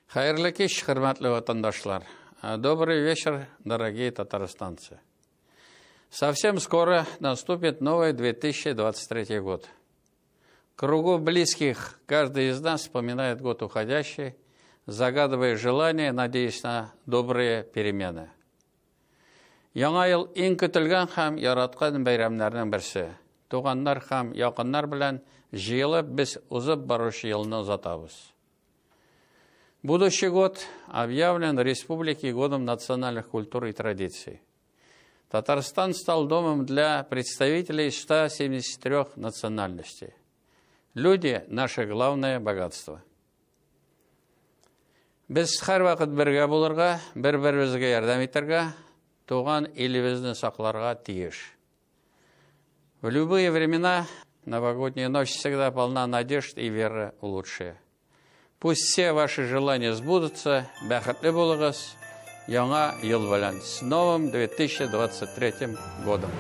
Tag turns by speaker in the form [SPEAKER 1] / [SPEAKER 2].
[SPEAKER 1] Хәерле кич, хөрмәтле ватандашлар. Добрый вечер, дорогие татарстанцы. Совсем скоро наступит новый 2023 год. В кругу близких каждый из нас вспоминает год уходящий, загадывая желания, надеясь на добрые перемены. Яңа ел иң көтелгән һәм яраткан бәйрәмнәрнең берсе. Туганнар һәм якыннар белән җыелып без узып баручы елны озатабыз. Будущий год объявлен Республике годом национальных культур и традиций. Татарстан стал домом для представителей 173 национальностей. Люди – наше главное богатство. Без һәрвакыт бергә булырга, бер-беребезгә ярдәм итәргә, туган илебезне сакларга тиеш. В любые времена новогодняя ночь всегда полна надежд и веры в лучшее. Пусть все ваши желания сбудутся. Бәхетле булыгыз. Яңа ел белән. С новым 2023 годом.